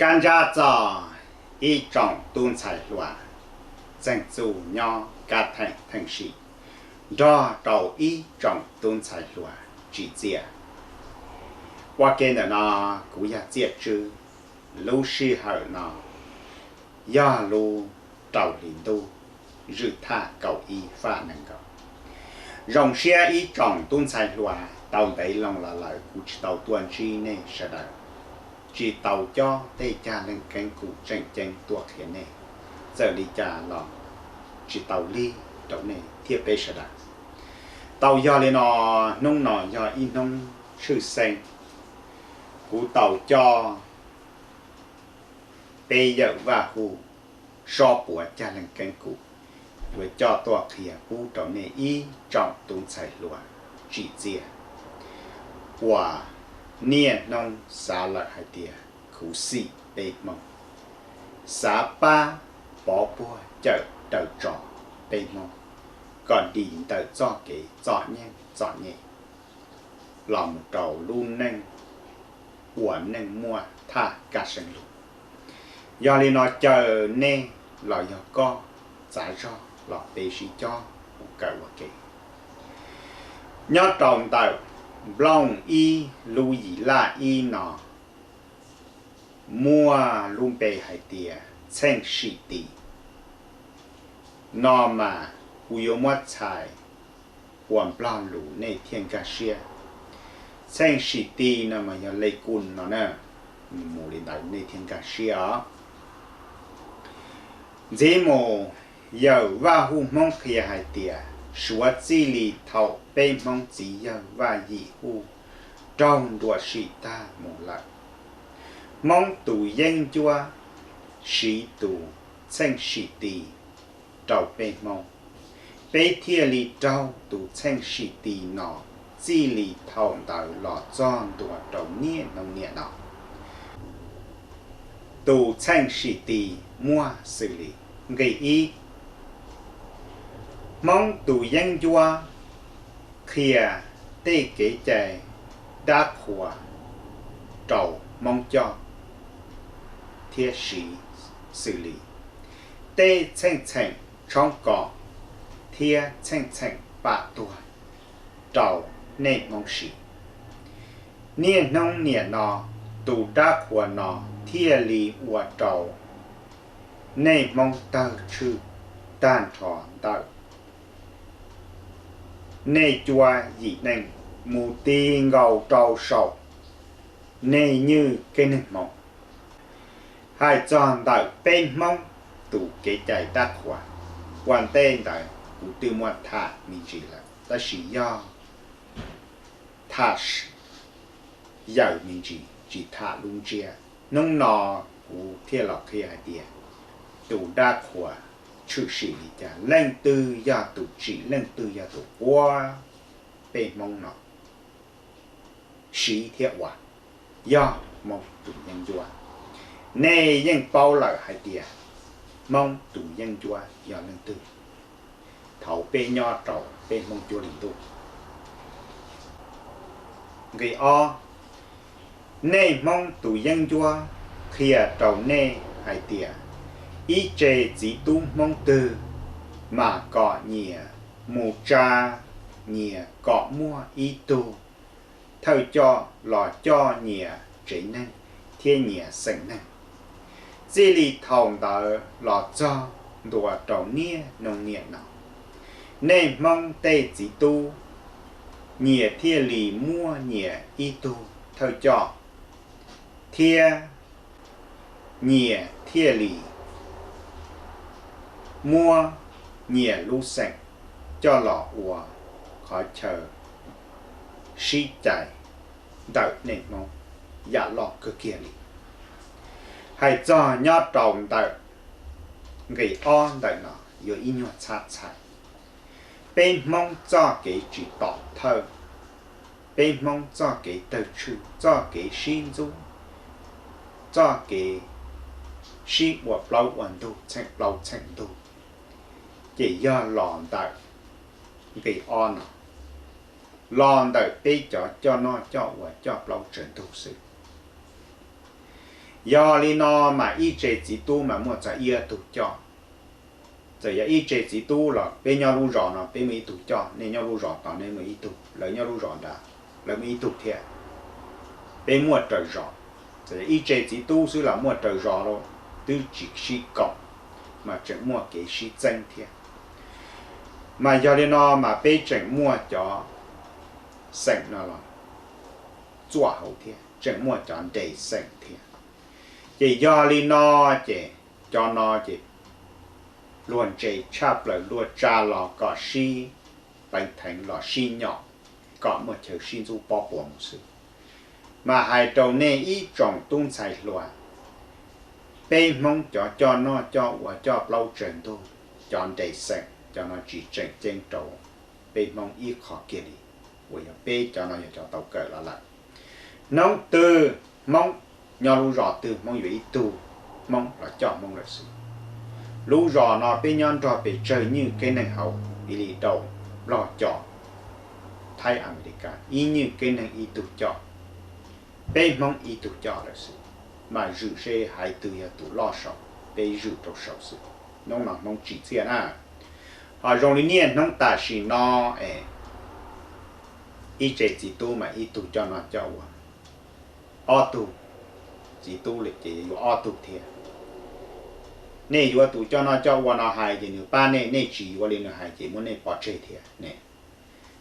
Kab ntsab txog ib tsoom tub ntxhais hluas txeeg txuj nyob kab theem theej sim nrog rau ib tsoom tub ntxhais hluas tsim txiaj. Ua ke ntawm no kuv yog Txiaj Tswb. Lub sij hawm no yog lub rau hli ntuj, zwm thaj kaum ib faj nees nkaum. Zoo siab ib tsoom tub ntxhais hluas tau ntev loo los lawm kuv tsis tau tuaj ntsib nej sawv daws, tsis tau cob tej cag leej keeb kwm tseem ceeb tuaj qhia nej. Txawm li cas los tsis tau lig rau nej thiab peb sawv daws. Tau yog li no, hnub no yog ib hnub tshwj xeeb, kuv tau coj peb yawm Vaj Huj sob puav cag leej keeb kwm, yuav coj tuaj qhia pub rau nej ib tsoom tub ntxhais hluas tsim txiaj uas niaj hnub xav lawm hais tias khuv xim peb Hmoob, xav pab pov puag cawm daws tso peb Hmoob kom dim ntawm txoj kev txom nyem txom nyem los mus rau lub neej ua neej muaj thaj kaj siab lug. Yog li no caw nej los yog koj txav zog los peb sib cob mus kawm ua ke. Nyob rau ntawm nplooj ib lub yim laj ib no muaj lub npe hais tias txheej sim tis. No mas kuv yuav muab txhais ua Nplog lus nej thiaj nkag siab. Txheej sim tis no mas yog lej kuj no na, mus li ntawd nej thiaj nkag siab os. Ntxiv mus, yawm Vaj Huj Hmoob qhia hais tias suav txij li thaum peb Hmoob txiv yawg Vaj Yim Huj raug nruam sim tag mus lawm, Hmoob tus yeeb ncuab siv tus txheej sim tis rau peb Hmoob, peb thiaj li raug tus txheej sim tis no. Txij li thaum ntawd los txog ntua rau niaj hnub niam no, tus txheej sim tis muaj xws li: nqe ib, Hmoob tus yeeb ncuab qhia tej kev cai dab qhuas rau Hmoob coj thiab siv, xws li tej txheej txheem tshoob kom thiab txheej txheem pam tuag rau nej Hmoob siv. Niaj hnub niam no, tus dab qhuas no thiaj li ua rau nej Hmoob tawg tshwj tag nrho ntawm nej cuab yim neej mus ti nkaus rau saum nej nywj kev neeg hmoov. Hais txog ntawm peb Hmoob tus kev cai dab qhuas, ua ntej ntawd kuv twb muab tham me ntsis lawm, tab sis yog tham yawm me ntsis tsis tham lub ntsiab. Hnub no kuv thiaj los qhia hais tias tus dab qhuas tshwm sim li cas, leej twg yog tus tsim, leej twg yog tus quab peb Hmoob no siv thiab ua, yog Hmoob tus yeeb ncuab. Nej yeej paub lawm hais tias Hmoob tus yeeb ncuab yog leej twg thaum peb nyob rau peb Hmoob cuab li ntuj. Nqe ob, nej Hmoob tus yeeb ncuab qhia rau nej hais tias ib tse txiv tub Hmoob twg mas kom nyias mus tsa, nyias kom muaj ib tug thawj coj los coj nyias tsev neeg thiab nyias xeem neeg. Txij li thaum ntawd los txog ntua rau niaj hnub niam no, nej Hmoob tej txiv tub nyias thiaj li muaj nyias ib tug thawj coj thiab nyias thiaj li muab nyias lub xeem coj los ua qhov chaw sib cais ntawm nej Hmoob yam loj kawg kiag li. Hais txog nyob rau ntawm nqe ob ntawm no yuav ib nyuag txhab txhais peb Hmoob txoj kev tsis tom thawj, peb Hmoob txoj kev tawg tshwj, txoj kev sib ntxub, txoj kev sib ua plaub ua ntug, txheem plaub txheem ntug, ces yog los ntawm nqe ob no, los ntawm peb cov coj noj coj ua coj plaub tsaws ntug xwb. Yog li no mas ib tse txiv tub mas muaj txog ib tug coj. Txawm yog ib tse txiv tub los peb nyob lub zos no peb muaj ib tug coj, nej nyob lub zos tod nej muaj ib tug, lawv nyob lub zos nrad lawv muaj ib tug thiab. Peb muaj raws zos, txawm yog ib tse txiv tub xwb los muaj raws zos lawm, twb tsis sib koom, mas tseem muaj kev sib txeeb thiab. Mas yog li no mas peb tseem muaj cov xeem no los txuaj hauv thiab, tseem muaj cov nres xeem thiab. Ces yog li no ces cov no ces luag ntse tshaj plaws, luag tsa los kom sib peev theev los sib nyom, kom muaj chaw sib ntxub pob puas mus xwb. Mas hais rau nej ib tsoom tub ntxhais hluas, peb Hmoob cov coj noj coj ua coj plaub tsawg ntug, cov nres xeem cov no tsis tseem ceeb rau peb Hmoob ib qho kiag li, uas yog peb cov no yog cov tau kawm los lawm. Hnub twg Hmoob nyob lub zos twg Hmoob yuav ib tug Hmoob los coj Hmoob lawm xwb. Lub zos no peb nyob nrog pes tsawg nywj keeb neeg hauv, ib li rau Nplog, Cos, Thaib, Amelikas, ib nywj keeb neeg ib tug coj, peb Hmoob ib tug coj lawm xwb. Mas zwm seb haiv twg yog tus loj saud, peb zwm rau saud xwb. Hnub no Hmoob tsim txiaj na. Ho zoo li niaj hnub tam sim no es ib tse txiv tub mas ib tug coj noj coj ua, ob tug txiv tub li ces yuav ob tug thiab. Nej yuav tus coj noj coj ua no hais ces nws pab nej, nej tsis yuav li nws hais ces muab nej pov tseg thiab ne.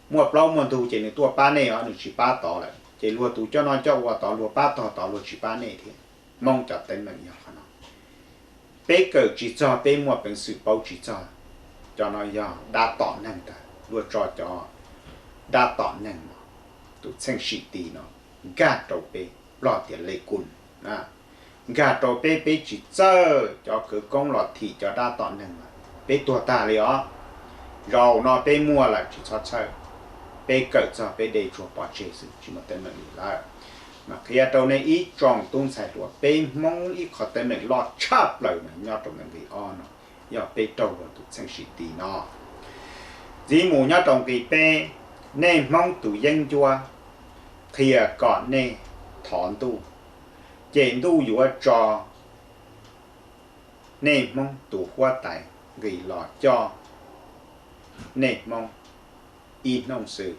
Muaj plaub muaj ntug ces nws tuaj pab nej os, nws tsis pab tod lawm ces luag tus coj noj coj ua tod luag pab tog tod luag tsis pab nej thiab. Hmoob cov teeb meem yog qhov no. Peb kawm tsis txog, peb muaj peev xwm paub tsis txog. Cov no yog dab tom neeg ntag, luag tso cov dab tom neeg no, tus txheej sim tis no nkag rau peb, Nplog tias le kun, nkag rau peb, peb tsis txawj cov khawv koob los thim cov dab tom neeg mas peb tuag tag li os. Zaum no peb muaj lawm tsis txhob txhawj, peb kawm txog peb de tsuag pov tseg xwb tsis muaj teeb meem li lawm. Mas qhia rau nej ib tsoom tub ntxhais hluas, peb Hmoob ib qho teeb meem loj tshaj plaws mas nyob rau nees nqis ob no, yog peb raug luag tus txheej sim tis no. Ntxiv mus nyob rau nqis peb, nej Hmoob tus yeeb ncuab qhia kom nej thov ntuj, ces ntuj yuav tso nej Hmoob tus huab tais nqis los coj nej Hmoob ib hnub xwb.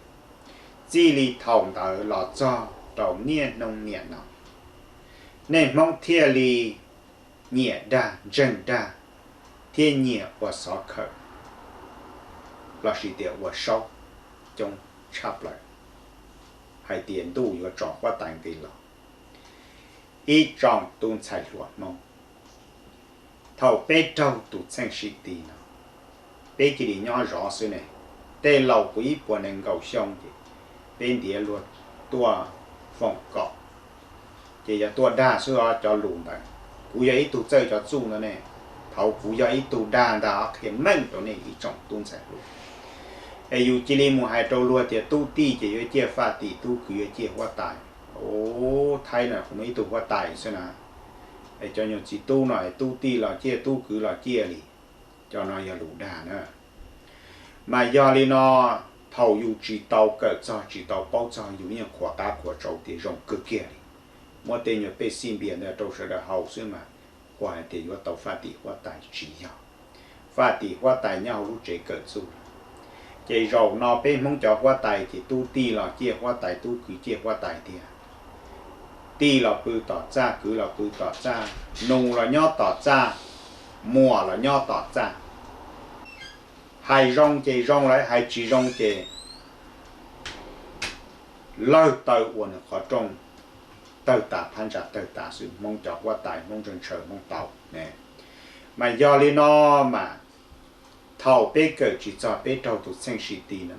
Txij li thaum ntawd los txog rau niaj hnub niam no, nej Hmoob thiaj li nyiam dag ntseeg dag thiab nyiam ua xov khawm lossis tias ua saub coob tshaj plaws hais tias ntuj yuav tso huab tais nqis los. Ib tsoom tub ntxhais hluas Hmoob, thaum peb raug tus txheej sim tis no, peb cia li nyob zov xwb ne. Tej laus puv ib puas nees nkaum xyoo ces peb ntiav luag tuaj foom kom, ces yog tuaj dag xwb os. Cov lus ntawd kuv yog ib tug txawj cov txuj ntawd ne, thaum kuv yog ib tug dag ntag, qhia meej rau nej ib tsoom tub ntxhais hluas. Es yus cia li mus hais rau luag tias tub tij ces yuav ciaj faj tim, tub kwv yuav ciaj huab tais. Ub, Thaib no kuv muaj ib tug huab tais xwb na, es cov nyuag txiv tub no es tub tij los ciaj tub kwv los ciaj li. Cov no yog lus dag na. Mas yog li no, thaum yus tsis tau kawm txog tsis tau paub txog yus yeej qhuas qab qhuas tsau tias zoo kawg kiag li. Muab tej nyuag pej xij npias ntawd rau sawv daws haus xwb mas qhuas hais tias yuav tau faj tim huab tais tsis yog. Faj tim huab tais nyob hauv lub tsev kawm txuj. Ces zaum no peb Hmoob cov huab tais ces tub tij los ciaj huab tais, tub kwv ciaj huab tais tiag. Tij los pw tom txaj, kwv los pw tom txaj, nus los nyob tom txaj, muam los nyob tom txaj. Hais zoo ces zoo lawm, hais tsis zoo ces lawg taw ua nws qhov rooj tawg tas, phab ntsa tawg tas xwb. Hmoob cov huab tais, Hmoob ntshaw ntshaw Hmoob tau ne. Mas yog li no mas thaum peb kawm tsis txog peb raug tus txheej sim tis no,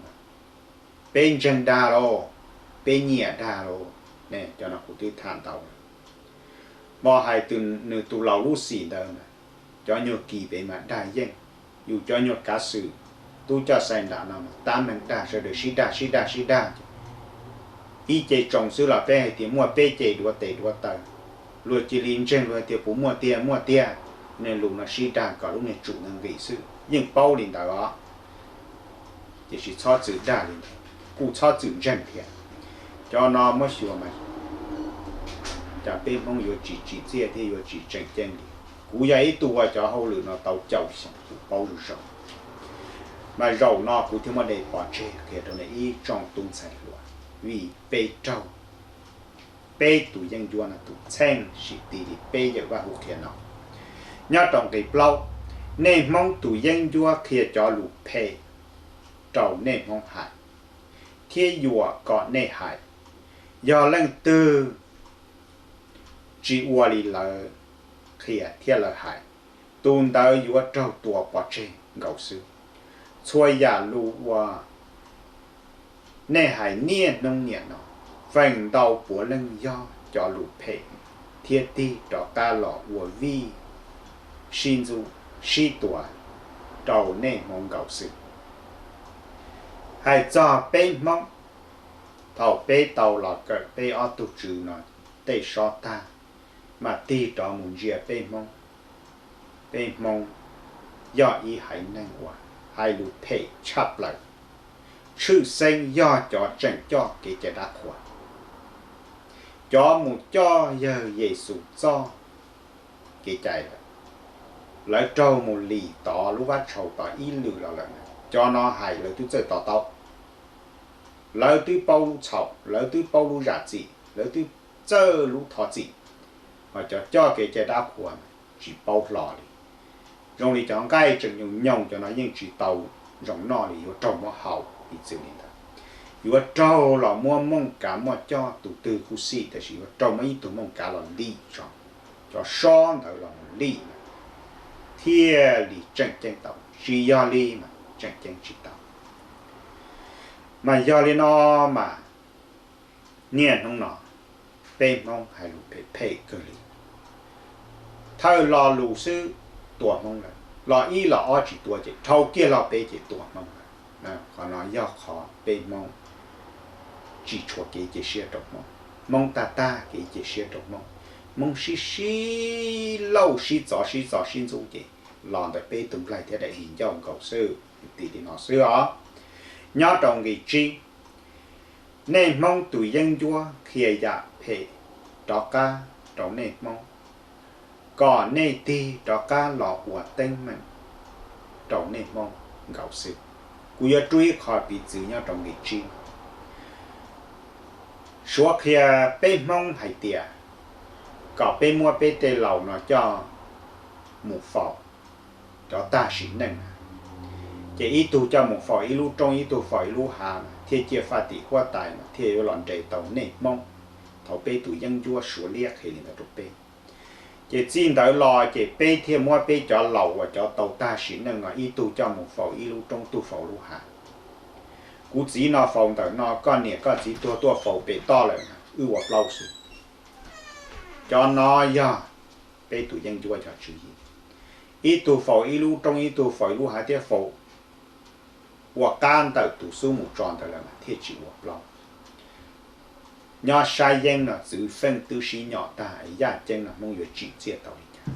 peb ntseeg dag lauj, peb nyiam dag lauj ne. Cov no kuv twb tham ntau lawm. Hmo hais nws tus laus lub xim ntawd mas cov nyuag kis pem mas dag yeej. Yus cov nyuag kav xwm tub coj sai nram no mas tab meeg dag, sawv daws sib dag sib dag sib dag. Ib ce tsoos xwb los peb hais tias muaj peb ce duav tes duav taw, luag cia li ntseeg, luag hais tias puas muaj tiag, muaj tiag. Niag lus no sib dag kom lub niag tsum no nqis xwb, yeej paub li ntawd os. Tiam sis txhob txwm dag li ntawd, kuj txhob txwm ntseeg thiab. Cov no muab xyuas mas cas peb Hmoob yuav tsis tsim txiaj thiab yuav tsis tseem ceeb li. Kuv yog ib tug ua cov hauj lwm no tau caum xyoo, kuv paub zoo zoo. Mas zaum no kuv thiaj muab de pov tseg qhia rau nej ib tsoom tub ntxhais hluas, vim peb raug peb tus yeeb ncuab no tus txheej sim tis li peb yawm Vaj Hub qhia no. Nyob rau nqe plaub, nej Hmoob tus yeeb ncuab qhia cov lus phem rau nej Hmoob hais, thiab yuam kom nej hais. Yog leej twg tsis ua li lawv qhia thiab lawv hais, tus ntawd yuav raug tua pov tseg nkaus xwb. Txhua yam lus uas nej hais niaj hnub niam no, feem ntau puav leej yog cov lus phem thiab tig rov qab los ua vij sib ntxub sib tua rau nej Hmoob nkaus xwb. Hais txog peb Hmoob, thaum peb tau los kawm peb ob tug tswv no tej sob tag, mas tig rov mus ntsia peb Hmoob. Peb Hmoob yog ib haiv neeg uas hais lus phem tshaj plaws, tshwj xeeb yog cov tseem coj kev cai dab qhuas, cov mus coj yawg Yexus txoj kev cai lawm. Lawv raug mus lim tod lub vab tshau tod ib lwm los lawm, cov no hais lawv twb txawj to taub, lawv twb paub lub txhaum, lawv twb paub lub zam txim, lawv twb txawj lub thov txim. Mas cov coj kev cai dab qhuas tsis paub hlo li. Zoo li cov nqaij tseem nyoos nyoos, cov no yeej tsis tau zoo noj li, yuav raug muab hau. Piv txwv li ntawd, yuav raug los muab mooj kav muaj coj, tus twg kuj xij, tab sis yuav raug muab ib tug mooj kav los lim tso, cov sob ntawd los mus lim, thiaj li tseem ceeb tau. Tsis yog li mas tseem ceeb tsis tau. Mas yog li no mas niaj hnub no peb Hmoob hais lus phem phem kawg li. Thawj lo lus xwb tua Hmoob lawm, lo ib lo ob tsis tua ces dhau kiag lo peb ces tua Hmoob lawm. Qhov no yog qhov peb Hmoob tsis tshuav kev cia siab rau Hmoob, Hmoob tag tag kev cia siab rau Hmoob, Hmoob sib sib lauj sib txov sib txov sib ntxub ces los ntawm peb tus nplaig thiab daim hlis ncauj nkaus xwb. Tim li no xwb os. Nyob rau nqe tsib, nej Hmoob tus yeeb ncuab qhia yam phem rov qab rau nej Hmoob, kom nej tig rov qab los ua teeb meem rau nej Hmoob nkaus xwb. Kuv yuav rub ib qho piv txwv nyob rau nqe tsib. Suav qhia peb Hmoob hais tias kom peb muab peb tej laus no coj mus faus cov tag sim neej. Ces ib tug coj mus faus ib lub roob, ib tug faus ib lub hav, thiaj ciaj faj tim huab tais, thiaj yuav los nres tau nej Hmoob. Thaum peb tus yeeb ncuab Suav liab qhia li ntawd rau peb. Ces txij ntawd los ces peb thiaj muab peb cov laus uas cov tau tag sim neej no ib tug coj mus faus ib lub roob, tug faus lub hav. Kuv txiv no faus ntawm no, koj niam koj txiv tuag tuaj faus pem toj lawm, wb ua plaub xwb. Cov no yog peb tus yeeb ncuab cov tswv yim. Ib tug faus ib lub roob, ib tug faus ib lub hav thiab faus ua qab ntawm tus xub mus tso ntawd lawm mas thiaj tsis ua plaub. Nyob sab yeeb no txwv feej twb sib nyom tag, yaj ceeb no Hmoob yuav tsim txiaj tau li cas?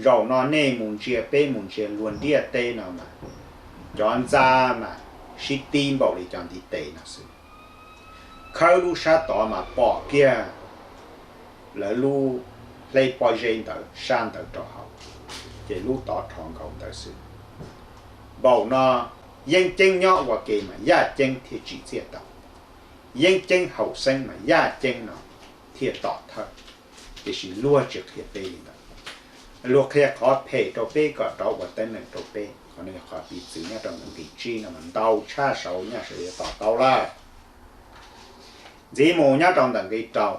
Zaum no nej mus ntsia, peb mus ntsia luag ntiaj teb no mas cov ntxa mas sib tib npaum li cov ntiv tes no xwb. Khawb lub sab tod mas pom kiag lawv lub hleb pob zeb ntawd sab ntawd rau hauv, ces lub tod rho nkaus ntawd xwb. Npaum no yeeb ceeb nyob ua ke mas yaj ceeb thiaj tsim txiaj tau. Yeeb ceeb haum xeeb mas yaj ceeb no thiaj tom thawj. Tiam sis luag tsis qhia peb li ntawd, luag qhia qhov phem rau peb kom rov ua teeb meem rau peb. Qhov no yog qhov piv txwv nyob rau nqe tsib no mas ntau tshaj saud, nyaj saud yuav to taub lawm. Ntxiv mus nyob rau ntawm nqe rau,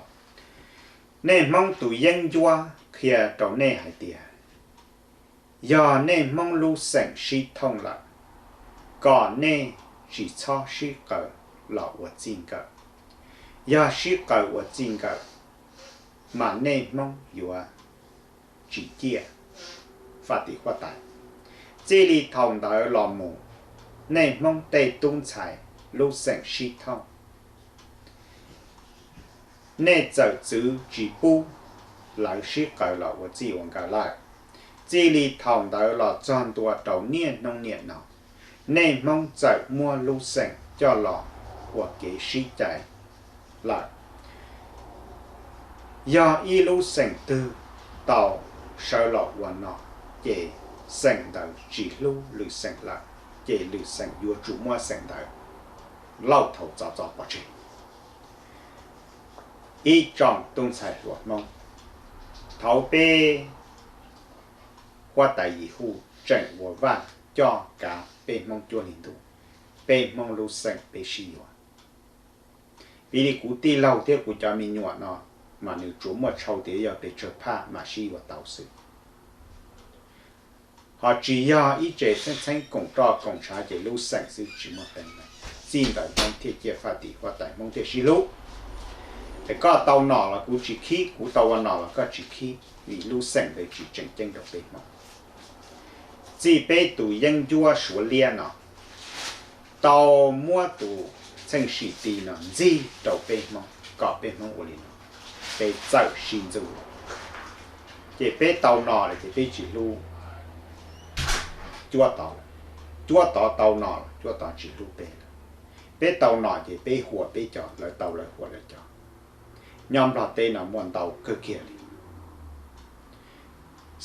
nej Hmoob tus yeeb ncuab qhia rau nej hais tias yog nej Hmoob lub xeem sib thooj lawm, kom nej tsis txhob sib qaws los ua txij nkawm. Yog sib qaws ua txij nkawm mas nej Hmoob yuav tsis ciaj faj tim huab tais. Txij li thaum ntawd los mus, nej Hmoob tej tub ntxhais lub xeem sib thooj, nej txawm txwv tsis pub lawv sib qaws los ua txij ua nkawm lawm. Txij li thaum ntawd los txog ntua rau niaj hnub niam no, nej Hmoob txawm muab lub xeem coj los ua kev sib cais lawm. Yog ib lub xeem twg tau sawv los ua nom, ces xeem ntawd tsis hlub lwm xeem lawm, ces lwm xeem yuav tsum muab xeem ntawd lauj thaum txov txov pov tseg. Ib tsoom tub ntxhais hluas Hmoob, thaum peb huab tais Yim Huj tseem ua vaj coj kav peb Hmoob cuab li ntuj, peb Hmoob lub xeem peb sib yuav. Piv li kuv tij laug thiab kuv cov me nyuam no, mas nws tsuas muaj tshau tias yog pes tsawg phaj mam sib yuav tau xwb. Ho tsis yog ib tse txheeb txheeb koom roj koom tshav ces lub xeem xwb tsis muaj teeb meem. Txij ntawd Hmoob thiaj ciaj faj tim huab tais, Hmoob thiaj sib hlub. Es koj tau nom los kuv tsis khib, kuv tau ua nom los koj tsis khib, vim lub xeem ntawd tsis tseem ceeb rau peb Hmoob. Txij peb tus yeeb ncuab Suav liab no tau muab tus txheej sim ti no ntxig rau peb Hmoob kom peb Hmoob ua li no, peb txawm sib ntxub lawm. Ces peb tau nom lawm ces peb tsis hlub cuab tod lawm, cuab tod tau nom lawm cuab tod tsis hlub peb lawm. Peb tau nom ces peb huam peb cov, lawv tau lawv huam lawv cov. Nyob Nplog teb no muaj ntau kawg kiag li.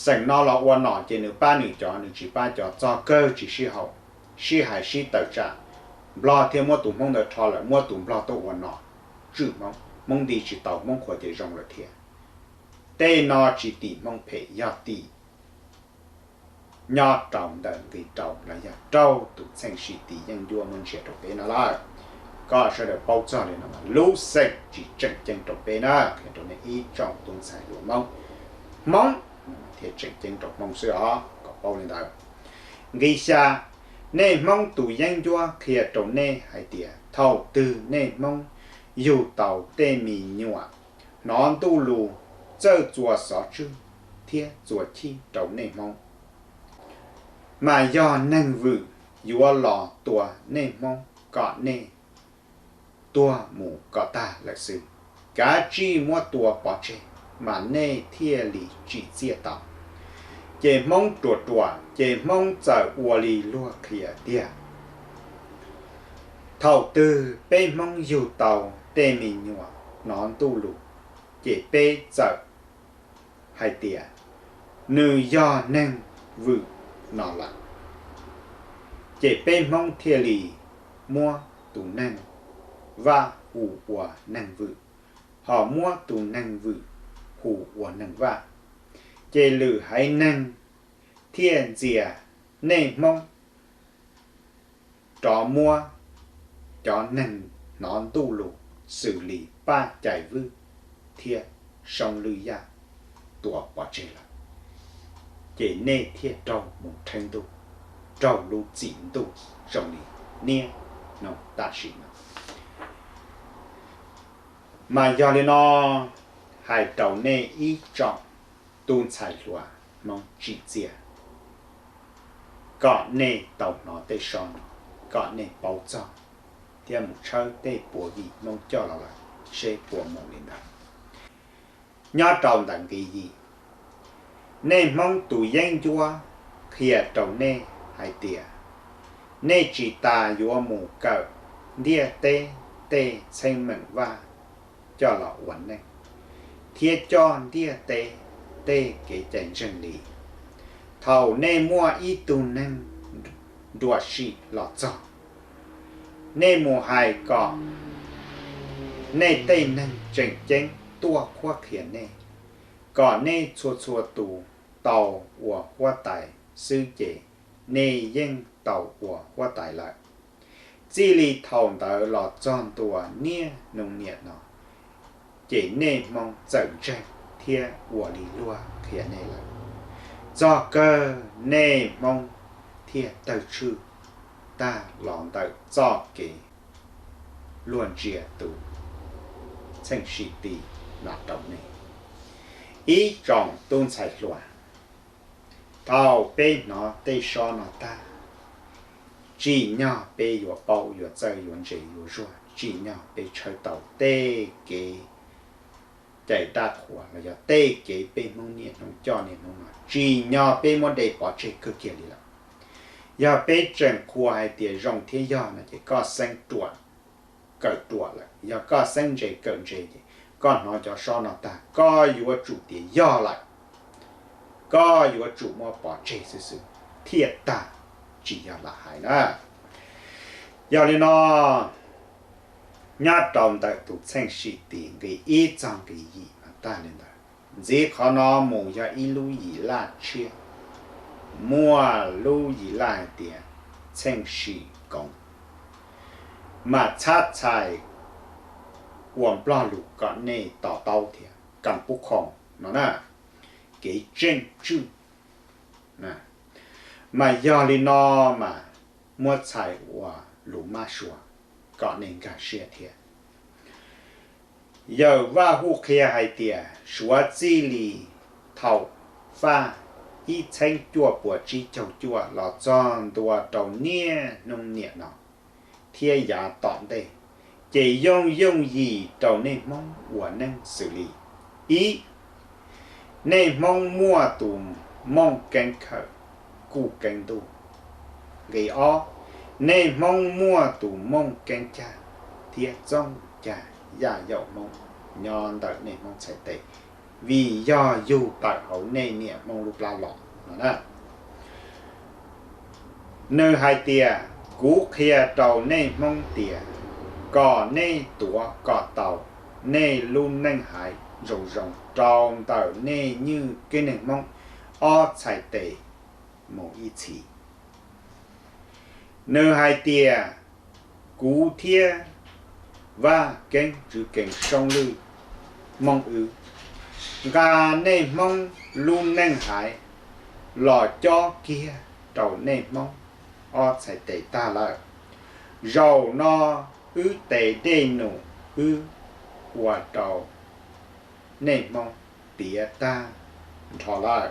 Xeem no los ua nom ces nws pab nws cov, nws tsis pab cov, txog kawg tsis sib haum, sib hais sib tawm tsam. Nplog thiaj muab tus Hmoob ntawd rho lawm, muab tus Nplog tuaj ua nom tswj Hmoob, Hmoob nti tsis tau, Hmoob qhuas ces zoo lawm thiab. Tej no tsis tim Hmoob phem, yog tim nyob rau ntawm nqis rau los yog raug tus txheej sim ti yeeb ncuab muab ntsia rau peb no lawm. Koj sawv daws paub txog li no, lub xeem tsis tseem ceeb rau peb na, qhia rau nej ib tsoom tub ntxhais hluas Hmoob. Hmoob thiaj tseem ceeb rau Hmoob xwb os, kom paub li ntawd. Nqi xya, nej Hmoob tus yeeb ncuab qhia rau nej hais tias thaum twg nej Hmoob yug tau tej me nyuam hnov ntuj lus, txawj txua xov tswb thiab txua chij rau nej Hmoob, mas yog neeg vwm yuav los tua nej Hmoob kom nej tuag mus kom tag lawm xwb. Kav tsij muab tua pov tseg, mas nej thiaj li tsim txiaj tau. Ces Hmoob ruam ruam, ces Hmoob txawm ua li luag qhia tiag. Thaum twg peb Hmoob yug tau tej me nyuam hnov ntuj lus, ces peb txawm hais tias nws yog neeg vwm no lawm. Ces peb Hmoob thiaj li muab tus neeg vaj hu ua neeg vwm, ho muab tus neeg vwm hu ua neeg vaj. Ces lwm haiv neeg thiaj ntxias nej Hmoob rov muab cov neeg hnov ntuj lus xws li Paj Cai Vwj thiab Soob Lwj Yaj tua pov tseg lawm. Ces nej thiaj raug mus rheeb ntuj, raug lub txim ntuj zoo li niaj hnub tam sim no. Mas yog li no, hais rau nej ib tsoom tub ntxhais hluas Hmoob tsim txiaj, kom nej tau hnov tej so no, kom nej paub txog thiab mus tshawb tej puav vim Hmoob coj los lawm seb puas mus li ntawd. Nyob rau ntawm nqi yim, nej Hmoob tus yeeb ncuab qhia rau nej hais tias nej tsis tas yuav mus kawm ntiaj teb tej txheeb meem vaj coj los ua neej, thiab coj ntiaj teb tej kev cai ntseeg li. Thaum nej muaj ib tug neeg nruam sim los txog, nej mus hais kom nej tej neeg tseem ceeb tuaj qhuab qhia nej, kom nej txhua txhua tus tau ua huab tais xwb ces nej yeej tau ua huab tais lawm. Txij li thaum ntawd los txog ntua niaj hnub niam no, ces nej Hmoob txawm ntseeg thiab ua li luag qhia nej lawm. Txog kawg nej Hmoob thiaj tawg tshwj tag los ntawm txoj kev luag ntsia tus txheej sim ti no rau nej. Ib tsoom tub ntxhais hluas, thaum peb hnov tej so no tag, tsim nyog peb yuav paub, yuav txawj, yuav ntse, yuav zuag, tsim nyog peb tshawb tau tej kev cai dab qhuas los yog tej kev peb Hmoob niaj hnub coj niaj hnub no, tsim nyog peb muab de pov tseg kawg kiag li lawm. Yog peb tseem qhuas hais tias zoo thiab yog no ces koj xeeb ruam kawm ruam lawm, yog koj xeeb ntse kawm ntse ces koj hnov cov sob no tag, koj yuav tsum tias yog lawm, koj yuav tsum muab pov tseg xwb xwb thiaj tag, tsis yog lam hais na. Yog li no, nyob rau ntawm tus txheej sim tim nqi ib txog nqi yim mas tag li ntawd. Ntxiv qhov no mus yog ib lub yim laj tshiab, muaj lub yim laj hais tias txheej sim koom, mas txhab txhais ua Nplog lus kom nej to taub thiab, kam pub khoom no na, kev tseem tswj. Mas yog li no mas muab txhais ua lus mab sua kom nej nkag siab thiab. Yawm Vaj Huj qhia hais tias suav txij li thaum faj ib txheeb cuaj puas tsib caug cuaj los txog ntua rau niaj hnub niam no thiab yav tom ntej, ces yooj yooj yim rau nej Hmoob ua neej xws li: ib, nej Hmoob muaj tus Mooj Keeb Khawm kuj keeb ntuj. Nqi ob, nej Hmoob muaj tus Mooj Keeb Cag thiab txooj cag yaj yaum Hmoob nyob ntawm nej Hmoob txhais tes, vim yog yug tawm hauv nej niam Hmoob lub plab los no na. Nws hais tias, kuv qhia rau nej Hmoob tias kom nej tuav kom tau nej lub neej haiv zoo zoo rau ntawm nej nywj keeb neeg Hmoob ob txhais tes mus ib txhis. Nws hais tias, kuv thiab Vaj Keeb Tswv Kees Soob Lwj Hmoob wb nqa nej Hmoob lub neej haiv los cob kiag rau nej Hmoob ob txhais tes tag lawm. Zaum no wb tes dej num wb ua rau nej Hmoob tiav tag nrho lawm.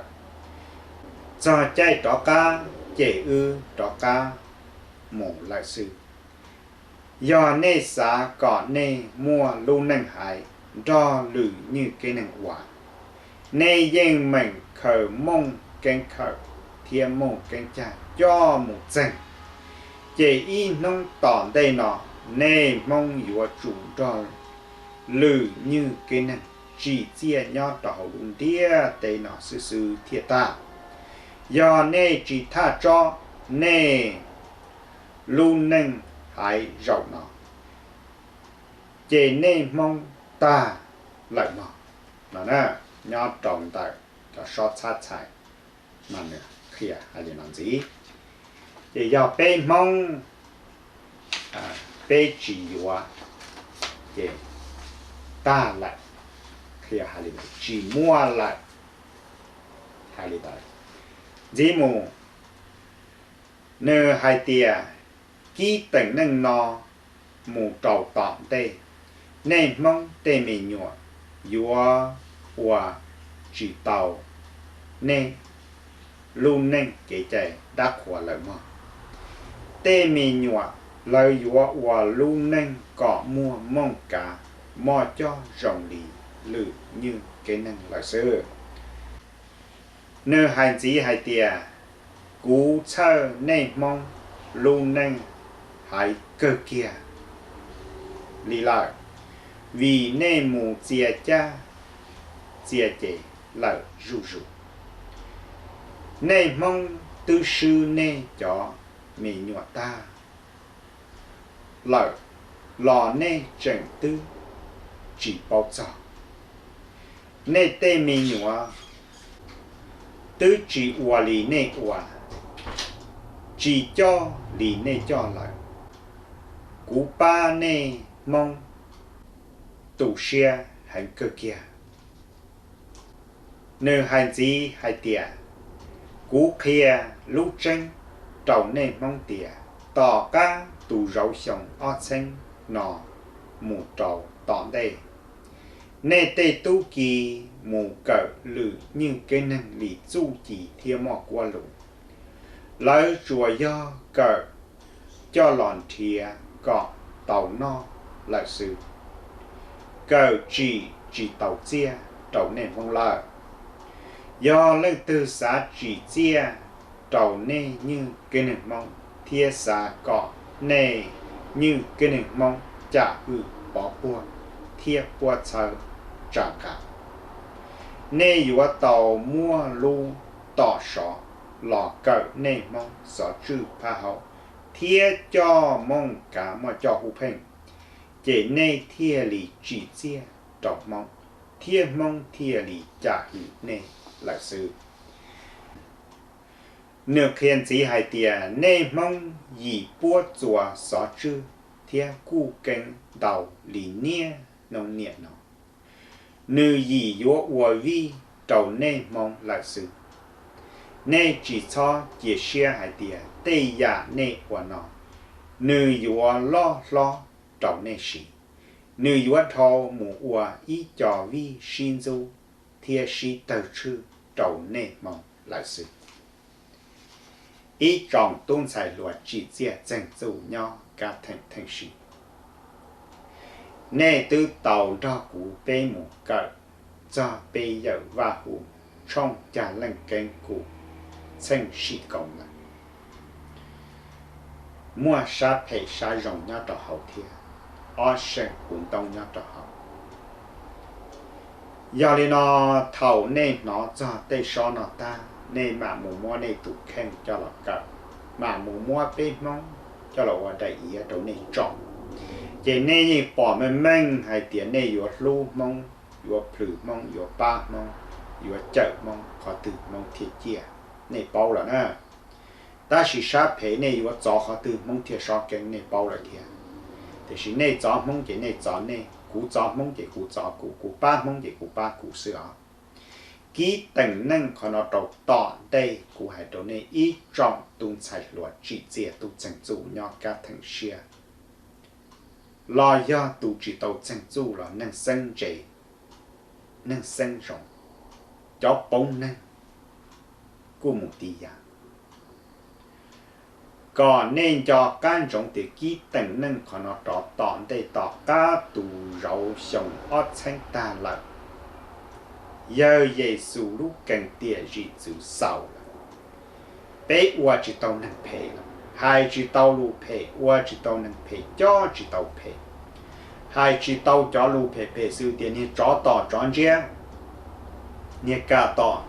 Txog caij rov qab ces wb rov qab mus lawm xwb. Yog nej xav kom nej muaj lub neej haiv nrog lwm nywj keeb neeg ua, nej yeej meem khaws Mooj Keeb Khawm thiab Mooj Keeb Cag coj mus txeeg, ces ib hnub tom ntej no nej Hmoob yuav tsum nrog lwm nywj keeb neeg tsim txiaj nyob rau hauv lub ntiaj teb no xwb xwb thiaj tag. Yog nej tsis thaj tsob nej lub neej haiv zaum no, ces nej Hmoob tag lawm mog no. Nyob rau ntawm cov sob txhab txhais no nws qhia hais li no ntxiv. Ces yog peb Hmoob peb tsis yuav, ces tag lawm, qhia hais li ntawd, tsis muaj lawm. Hais li ntawd ntxiv mus, nws hais tias kib teem neej no mus rau tom ntej, nej Hmoob tej me nyuam yuav ua tsis tau nej lub neej kev cai dab qhuas lawm mog. Tej me nyuam lawv yuav ua lub neej kom muaj mooj kav moj coj zoo li lwm nywj keeb neeg lawm xwb. Nws hais ntxiv hais tias, kuv txhawj nej Hmoob lub neej haiv kawg kiag li lawm, vim nej mus txia cab txia ces lawm zuj zus. Nej Hmoob twb swb nej cov me nyuam tag lawm los nej tseem twb tsis paub txog. Nej tej me nyuam twb tsis ua li nej ua, tsis coj li nej coj lawm. Kuv pab nej Hmoob tu siab heev kawg kiag. Nws hais ntxiv hais tias, kuv qhia lub tseeb rau nej Hmoob tias tom qab tus zauv xyoo ob txheeb no mus rau tom ntej, nej tej tub ki mus kawm lwm nywj keeb neeg li txuj ci thiab moj kuab lus, lawv tsuas yog kawm coj los nrhiav kom tau noj lawm xwb, kawm tsim tsis tau txiaj rau nej Hmoob lawm. Yog leej twg xav tsim txiaj rau nej nywj keeb neeg Hmoob thiab xav kom nej nywj keeb neeg Hmoob cam hwm pov puag thiab puab txhawb tsa nqa. Nej yuav tau muab lub tom sov los kawm nej Hmoob xov tswj phab hauv thiab coj Hmoob kav muaj coj hub pheej, ces nej thiaj li tsim txiaj rau Hmoob, thiab Hmoob thiaj li cam hwm nej lawm xwb. Nws qhia ntxiv hais tias nej Hmoob yim puab txuas xov tswj thiab kuj keeb ntau li niaj hnub niam no. Nws yim yuav ua vij rau nej Hmoob lawm xwb. Nej tsis txhob cia siab hais tias tej yam nej ua no, nws yuav loj hlob rau nej siv. Nws yuav dhau mus ua ib co vij sib ntxub thiab sib tawg tshwj rau nej Hmoob lawm xwb. Ib tsoom tub ntxhais hluas tsim txiaj txeeg txuj nyob kab theem theem sim, nej twb tau nrog kuv peb mus kawm txog peb yawm Vaj Huv tshooj cag leej keeb kum txheej sim koom lawm. Muaj sab phem sab zoo nyob rau hauv thiab, ob seem kuv ntoob nyob rau hauv. Yog li no, thaum nej hnov txog tej sob no tag, nej mam mus muab nej tus kheej coj los kawm, mam mus muab peb Hmoob coj los ua daim iav rau nej tsom, ces nej yeej pom meej meej hais tias nej yuav hlub Hmoob, yuav plhws Hmoob, yuav pab Hmoob, yuav cawm Hmoob qhov twg Hmoob thiaj ciaj, nej paub lawm na. Tab sis sab phem nej yuav txov qhov twg Hmoob thiaj sob keeb, nej paub lawm thiab. Tiam sis nej txov Hmoob ces nej txov nej, kuv txov Hmoob ces kuv txov kuv, kuv pab Hmoob ces kuv pab kuv xwb os. Kib teem neej qhov no rau tom ntej, kuv hais rau nej ib tsoom tub ntxhais hluas tsim txiaj tub txeeg txuj nyob kab theem siab, los yog tus tsis tau txeeg txuj los neeg xeeb ntse, neeg xeeb zoo, cov poob neeg kuj mus tib yam. Kom nej nco qab ntsoov tias kib teem neej qhov no rov tom ntej tom qab tus zauv xyoo ob txheeb tag lawm, yawg Yexus lub kees tiam zim txwv xaus lawm. Peb ua tsis tau neeg phem lawm, hais tsis tau lus phem, ua tsis tau neeg phem, cob tsis tau phem. Hais tsis tau cov lus phem phem xwb tias niag tsov tom tsov ntsiab, niag kam tom,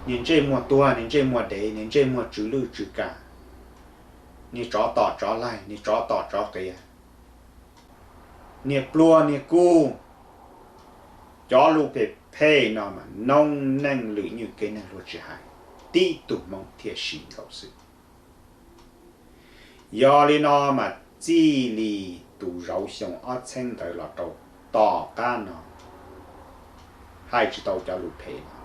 niag ntsej muag tuag, niag ntsej muag dev, niag ntsej muag tsw lwj tsw kam, niag tsov tom tsov laig, niag tsov tom tsov qias, niag pluag niag kub. Cov lus phem phem no mas noob neej lwm nywj kev neeg luag tsis hais, tib tug Hmoob thiaj siv nkaus xwb. Yog li no mas txij li tus zauv xyoo ob txheeb ntawd los rau tom qab no, hais tsis tau cov lus phem no.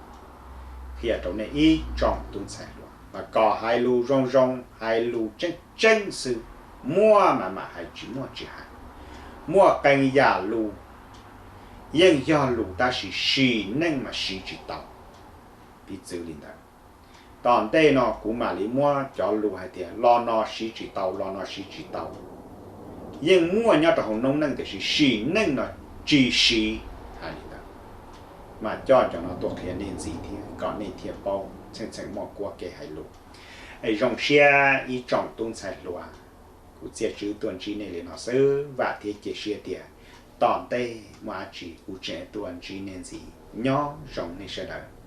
Qhia rau nej ib tsoom tub ntxhais hluas mas kom hais lus zoo zoo, hais lus tseeb tseeb xwb. Muaj mas mam hais, tsis muaj tsis hais. Muaj qee yam lus yeej yog lus tab sis sim neej mas siv tsis tau. Piv txwv li ntawd, tom ntej no kuv mam li muab cov lus hais tias lo no siv tsis tau, lo no siv tsis tau, yeej muaj nyob rau hauv noob neej tiam sis sim neej no tsis siv. Hais li ntawd, mas coj cov no tuaj qhia nej ntxiv thiab kom nej thiaj paub txheej txheem muaj kuab kev hais lus. Es zoo siab ib tsoom tub ntxhais hluas, kuv txiaj tswv tuaj ntsib nej li no xwb, vam thiab cia siab tias tom ntej muaj dab tsi kuv tseem tuaj ntsib nej ntxiv. Nyob zoo nej sawv daws.